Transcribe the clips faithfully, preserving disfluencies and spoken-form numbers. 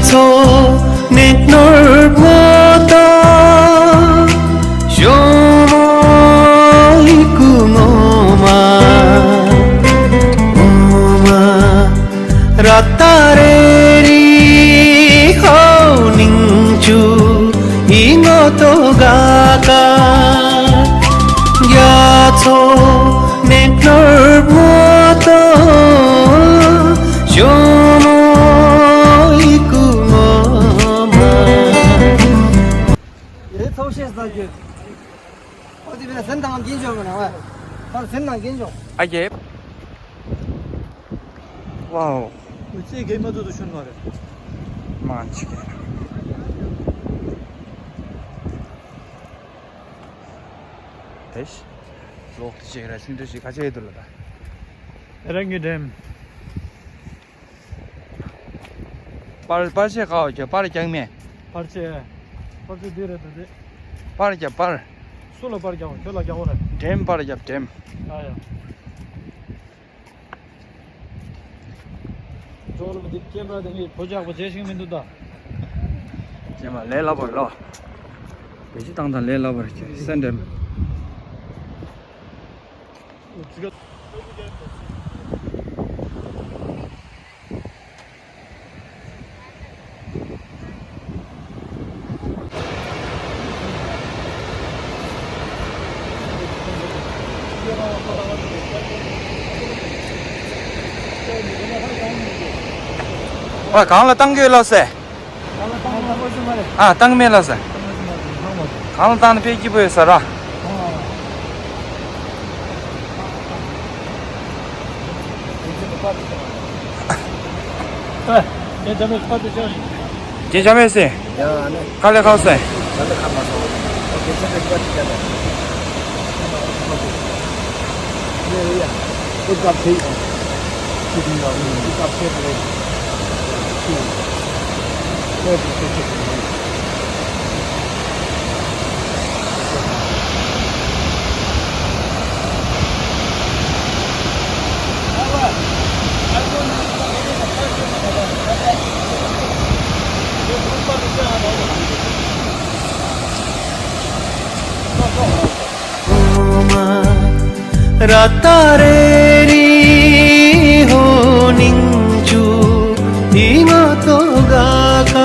ཚོ་ནེ་ནོར་མོ་ཏོ་ཞོ་མོ་ཡི་ཀུ་ངོ་མ་ངོ་མ་ར་ཏ་རེ་རི་ཧོ་ནིང་ཆུ་ཡི་ངོ་ཏོ་ག་ག་རྒྱ་ཚོ་ནེ་ནོར་མོ་ཏོ་ཞོ་མོ་ཡི་ཀུ་ངོ་མ། ཡེ་ཐོག་ཤེས་ས་རྒྱུ། ཨོ་དེ་བས་ཟན་དང་གིན་ཅོག་མ་ན་བ། ཨར་ཟན་དང་གིན་ཅོག་ཨ་ཀྱེ། ཝའོ། ཨུ་ཙི་གེ་མ་ཏོ་ཏོ་ཤོན་མ་རེད། མ་ཅི་གེ། དེ་ཤི། ལོག་ཏུ་ཅེ་ར་སིང་ཏུ་ཞིག་ཁ་ཆེ་ཡོད་དུ་ལ་ད། རང་གི་འགྲེམ། པར་པར་ཆས་ཁ་བ་ཁྱོད་པར་རྒྱག་མེད། པར་ཆས། པར་ཆས་འདི་རེད་ད་འདི། པར་རྒྱབ་པར། སུ་ལ་པར་རྒྱག་པ་ཁྱོད་ལ་རྒྱག་པ་རེད། འགྲེམ་པར་རྒྱབ་འགྲེམ། ཡ་ཡ། ཇོ་ལོ་འདི་ཀེམ་ར་དེ་ངས་བོ་རྒྱག་པ་བྱེད་ཤེས་མི་འདུག་ད། ཀེམ་ར་ལས་སླ་པོ་རེད་ལོ། བེད་སྤྱོད་བཏང་སྟངས་ལས་སླ་པོ་རེད་ཁྱོད་སེ་འགྲེམ། ཨ། གང་ལ་བཏང་གི་ཡོད་ལགས་སེ། ཨ། བཏང་མེད་ལགས་སེ། གང་ལ་བཏང་ན་དཔེ་སྐྱིད་པོ་ཡོད་ས་ར། རྒྱན་ཆ་མེད་སེ། དཀའ་ལས་ཁག་སེ། ར་ཏ་རེ་རི་ཧོ་ནིང་ཆུ་ཡི་ང་ཏོ་ག་ག།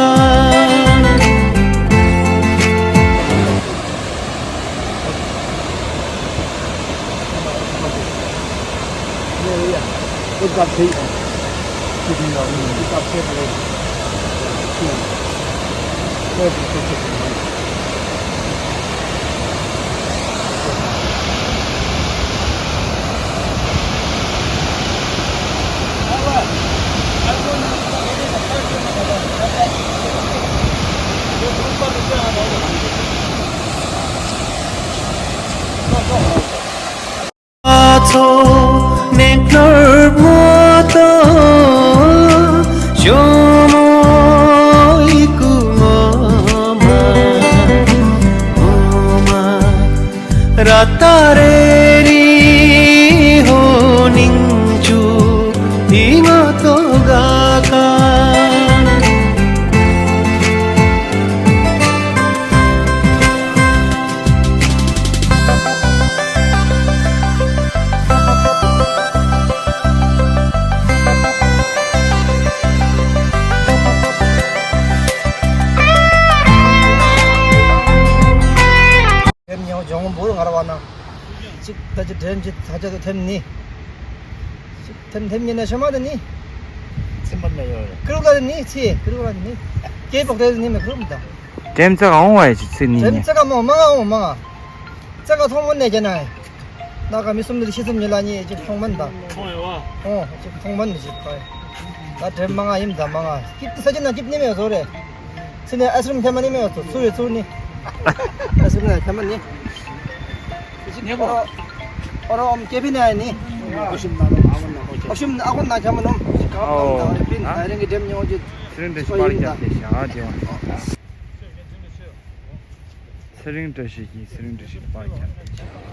ཚོ་ནེ་ནོར་མོ་ཏོ་ཞོ་མོ་ཡི་ཀུ་ངོ་མ་ངོ་མ་ར་ཏ་རེ་རི་ཧོ་ནིང་ཆུ་ཡི་ང་ཏོ་ག་ག། ཐེམ་ཉེའོ་ཇོང་འབུར་ངར་བ་ན། གཅིག་ད་ཅི་དྲན་གཅིག་ད་ཅི་ད་ཐེམ་ནི། གཅིག་ཐེམ་ཐེམ་ཉེ་ན་ཤ་མ་ད་ནི། ཚིམ་པ་ན་ཡོད་རེད། ཀི་རུ་ཀ་ད་ནི་ཚི་ཀི་རུ་ཀ་ད་ནི། སྐྱེས་པོག་ཏེ་ནི་མེ་ཀི་རུ་མི་ད། དྲན་ཚ་ག་འོང་བ་ཡ་ཅི་ཚི་ནི་དྲན་ཉེ། ཚ་ག་མོ་མ་ང་འོང་མ་ང་། ཚ་ག་ཐོང་མོ་ནས་ཀྱ་ན། ན་ག་མི་གསུམ་ནི་ཤི་གསུམ་ཉི་ལ་ཉེ་ཅིག་ཐོང་མན་ད། ཐོང་ཡོད་བ། ཨོ་ཅིག་ཐོང་མན་ནི་ཅིག་ད། ད་དྲན་མ་ང་ཡིན་ད་མ་ང་། སྐྱིད་ས་ཅི་ན་སྐྱིད་ནི་མེ་ཡོད་ཟོ་རེད། ཚི་ནས་ཨ་སི་རམ་ཁྱ་མ་ནི་མེ་ཡོད་ཚུར་ཡོད་ཚུར་ནི། ཨ་སི་རམ་ཁྱ་མ་ནི། ཨོ་རོ་ཨོ་རོ་ཨོམ་ཀེ་ཕི་ནི་ཨ་ནི། ཨོ་ཤུམ་ཨ་ཁོ་ན་ཁྱ་མ་ནོམ། ཨོ། ཨ་རིང་གི་འགྲེམ་ཉོ་ཅི། ཚེ་རིང་བཀྲ་ཤིས་པར་རྒྱབ་སྟེ་བཞག་དེ་བ། ཚེ་རིང་བཀྲ་ཤིས་ཀྱིས་ཚེ་རིང་བཀྲ་ཤིས་པར་རྒྱབ་སྟེ་བཞག་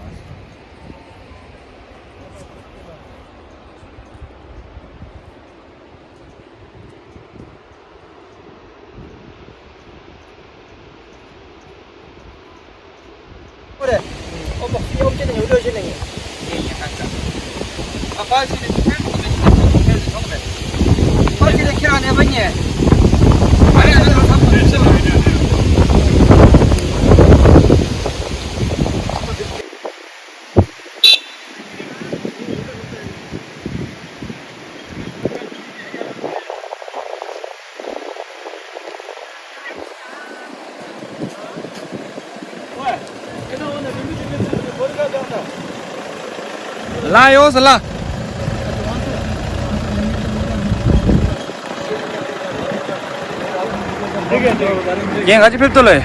ལ་ཡོད་ས་ལ། རྒན་ག་ཅི་ཕེབས་ཏོ་ལེ།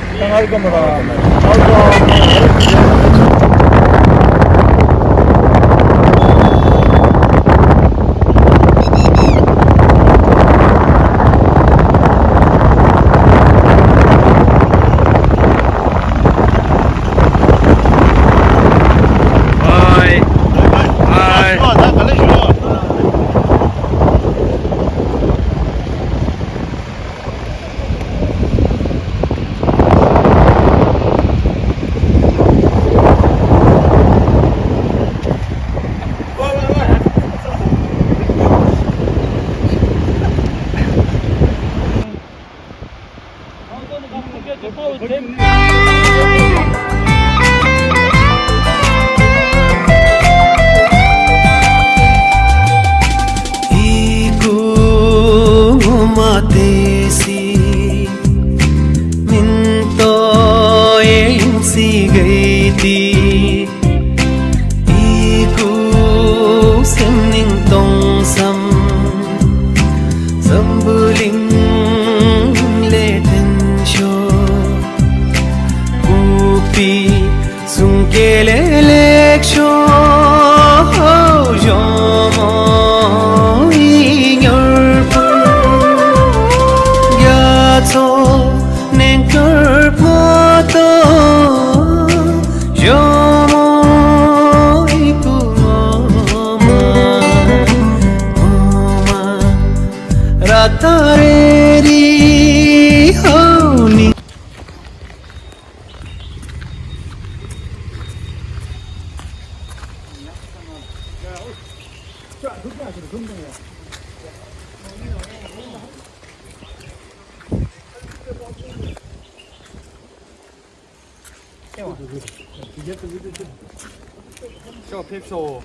ཤོག་ཕེབས་ཤོག་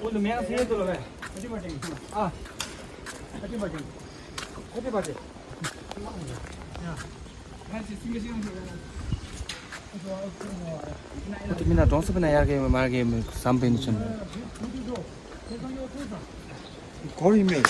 ཨོ་ལུ་མེང་སེ་དུ་ལོ་བས། ཨ། ཨ་ཏི་མི་ན་གྲོང་གསེབ་ན་ཡར་གེ་མ་གེ་མ་བསམ་པའི་ནི་ཆུན། གོ་རི་མེད།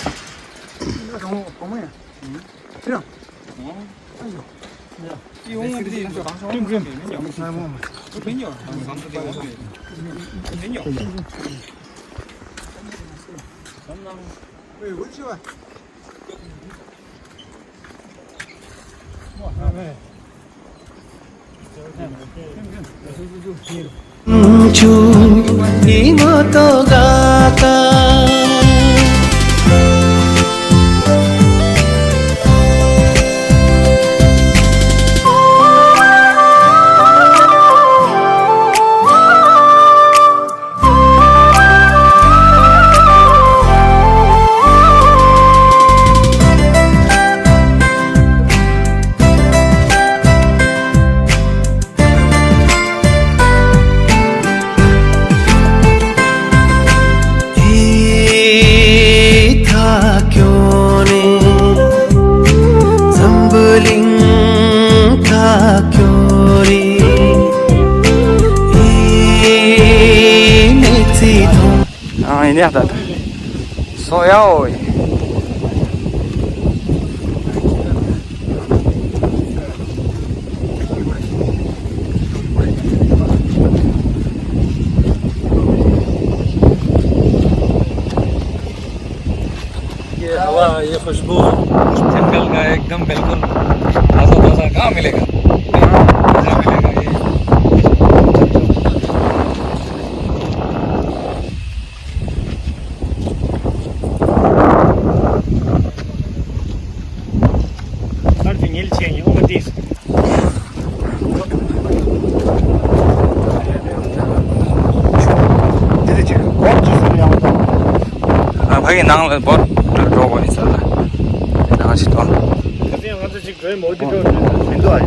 ཨ་ཡིན་ཡ་ད་ད། སོ་ཡའོ། ये हवा, ये खुशबू, जंगल का एकदम बिल्कुल ताज़ा ताज़ा। कहाँ मिलेगा? कहाँ मिलेगा ये? ཕ་གི་ནང་ལ་བོར་འགྲོ་དགོས་ཡིན་ས་ལ། དེ་ནང་ཞིག་ཐོན། ཁ་སང་ང་ཚོ་ཅིག་འགྲོ་ཡི་མོ་དེ་འགྲོ་དེ་འདུག་ཨ།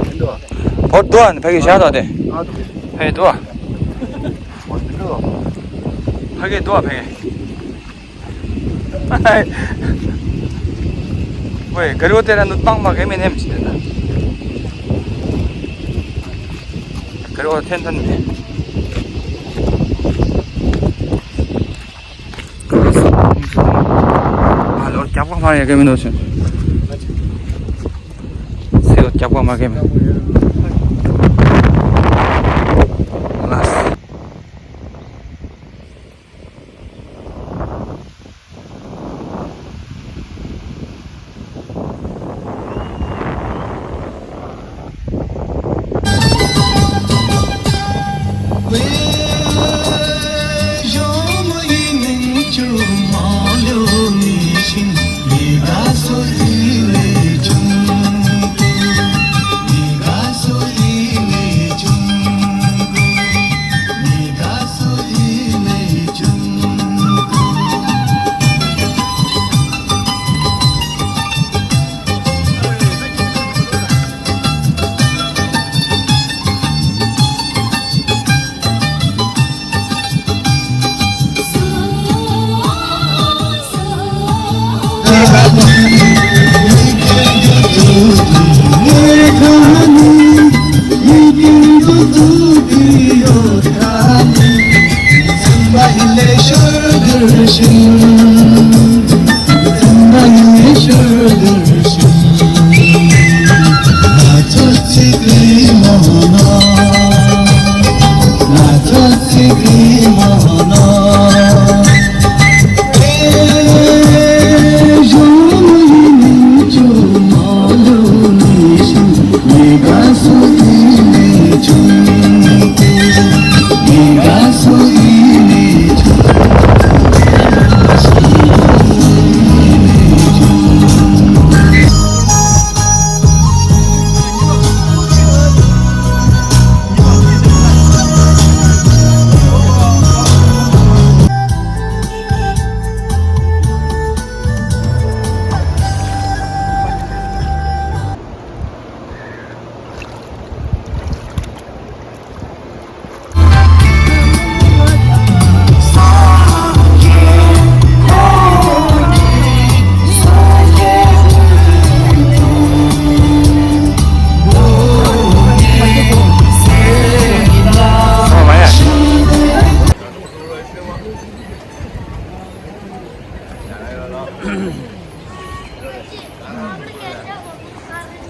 དེ་འདུག་ཨ། བོར་འདུག་ཨ། ཕ་གི་བཞག་དང་དེ། ཨ་འདུག་ཕ་གི་འདུག་ཨ། བོར་འདུག་ཨ། ཕ་གི་འདུག་ཨ་ཕ་གི། ཝེ་ག་རི་བོ་དེ་ར་འདུག་བཏང་མ་གི་མི་ནེམ་ཅི་དེ་ན། ག་རི་བོ་འཐེན་འཐེན་མེད། ཨ་ལོ་རྒྱབ་ཁ་མ་ཡ་གེ་མི་ནོ་ཆུན། སེ་ལོ་རྒྱབ་ཁ་མ་གེ་མི། ལ།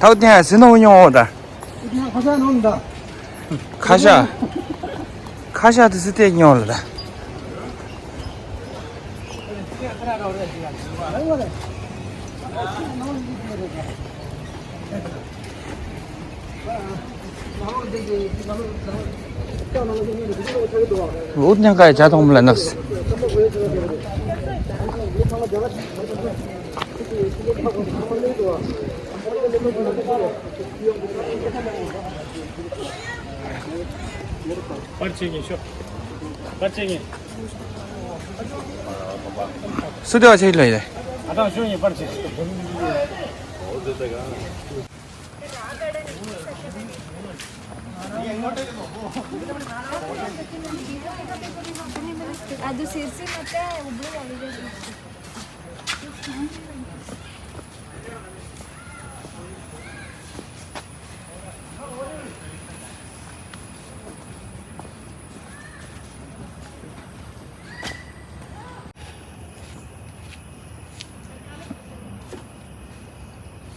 ཐའོ་ཏེ་ཟི་ནོ་ཉོ་འོ་ད། ཁ་ཤ། ཁ་ཤ་དེ་སི་ཏེ་ཉོ་ལ་ད། འུ་ཉག་ག་ཡི་ཇ་ཐོང་མི་ལ་ནགས། པར་ཆས་ཉིན་ཤོག་པར་ཆས་ཉིན། སུ་དེ་བ་ཆེ་ལོས་རེད། ཨ་ཐང་ཤོག་ཉིན་པར་ཆས།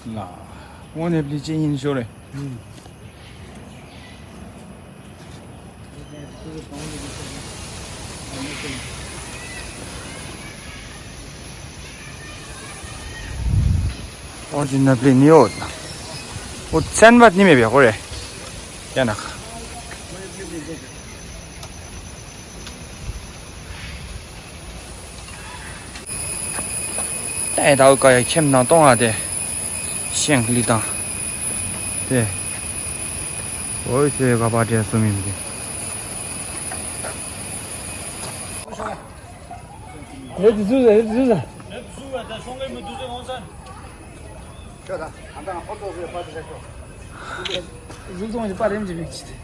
ལ། དངོས་གནས་པླི་ཅན་ཡིན་ཤོར་རེད། ཨོ་ཇི་ན་པླི་ནི་ཡོད། ཨོ་ཚན་བ་ནི་མེད་པའི་ཧོ་རེད། ཡ་ན་ཁ། ཏའི་ཏའུ་ཀ་ཡ་ཁྱིམ་ནང་གཏོང་བ་དེ། ཤེང་ལི་དང་། དེ། ཨོའི་ཚོའི་ག་པར་འདྲེ་སུ་མིན་དེ། ཧེ་དུ་ཟུ་ཟ། ཧེ་དུ་ཟུ་ཟ། གཟུགས་མཐོང་གི་པར་རིམ་གྱིས་བེད་ཀྱི།